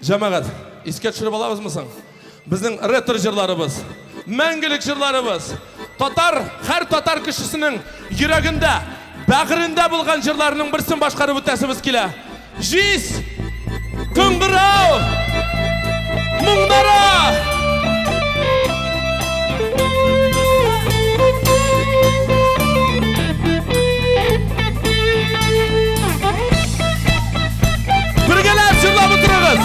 Җәмәгать, искә төшереп алабызмы соң? Безнең ретро җырларыбыз, мәңгелек җырларыбыз, татар, һәр татар кешесенең йөрәгендә, бәгырендә булган җырларның берсен башкарып үтәсебез килә. Җиз! Кыңгырау! Моңнары! Бергәләп җырлап утырыгыз!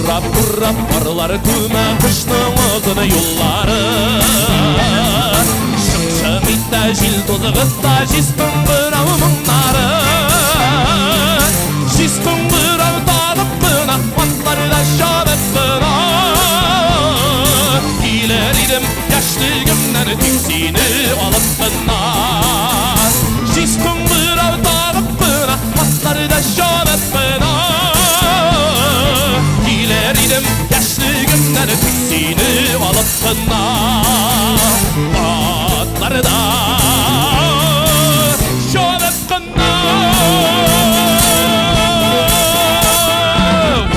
Урап, урап, карлар күмә кышның озын юллары. Шың-шың итә җил тузгыта җиз кыңгырау моңнары. Җиз кыңгырау тагып кына, атларда чабып кына. Килер идем яшьлегемнән тик сине алып кына. Җиз кыңгырау тагып кына, атларда чабып кына. Килер идем яшьлегемнән тик сине алып кына. Атларда чабып кына.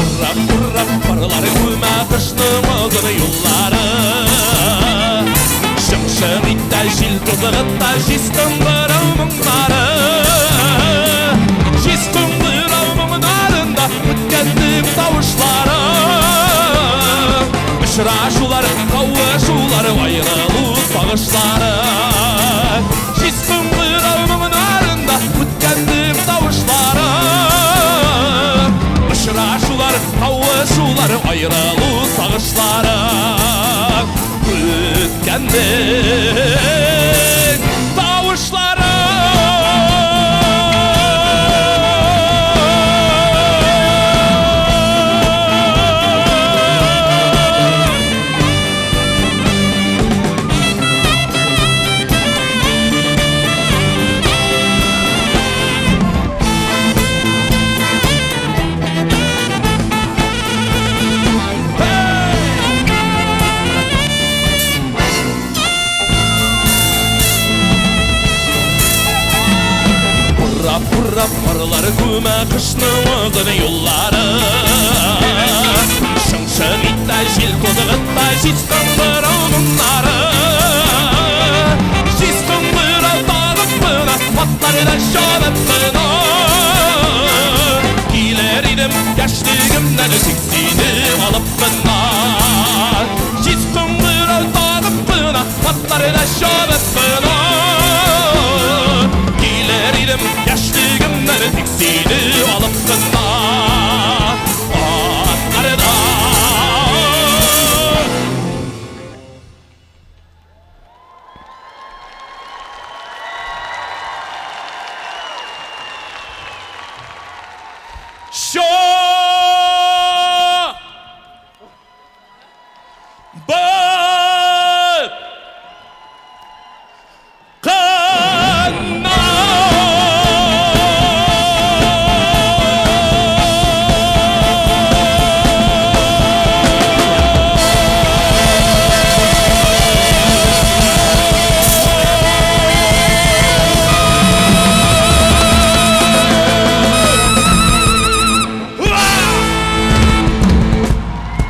Урап, урап, карлар күмә кышның озын юллары. Шың-шың итә җил тузгыта җиз кыңгырау моңнары. Җиз кыңгырау моңнарында үткәннең тавышлары. Очрашулар, кавышулар, аерылу сагышлары. Җиз кыңгырау моңнарында үткәннең тавышлары. Очрашулар, кавышулар, аерылу сагышлары. Үткәннең тавышлары. Урап, урап, карлар күмә кышның озын юллары. Шың-шың итә җил тузгыта җиз кыңгырау моңнары. Җиз кыңгырау тагып кына, атларда чабып кына. Килер идем яшьлегемнән тик сине алып кына. Җиз кыңгырау тагып кына, атларда чабып кына. Килер идем яшьлегемнән тик сине алып кына. Атларда. Шо! Бып! Кына!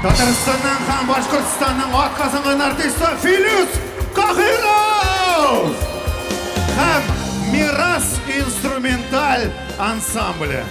Татарстанның һәм Башкортстанның атказанган артисты Филүс Каһиров һәм Мирас инструменталь ансамбле.